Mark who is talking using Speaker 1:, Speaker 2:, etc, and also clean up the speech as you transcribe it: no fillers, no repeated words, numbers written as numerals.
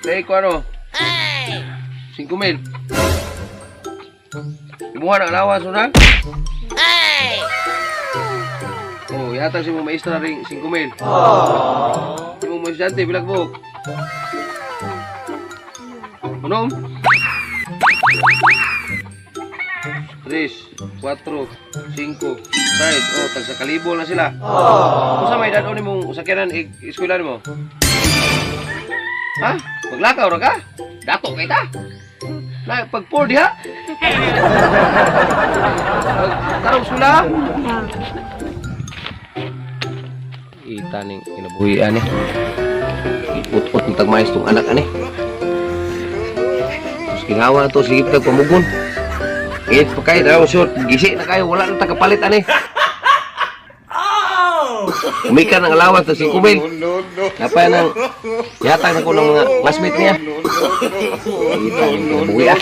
Speaker 1: Hey, kuano? 5,000. Imuha ng allowance na? Oh, ihatag sa imong maestra ring 5,000. Imong mga estudyante, bilag buhok. Unom? Tres, cuatro, cinco, seis. Oh, tag sa kalibo na sila. Kung sa may dadon nimong sakyanan, eskwela nimo? Ha? Maglakaw ra ka? Dato kay ta? Na pag 4 diha. Tarong sula. Ita ning kinabuhi ani. Iput-put ng tagmayos tong anak ani. Tapos gingawa na to, sige pa pamugon. Eh, pa kayo, daw, short, gisi na kayo, wala na tagapalit ani. Umika ng allowance sa 5,000. Napay ng yatag na ko ng mga classmate niya. Ita ning kinabuhi ah.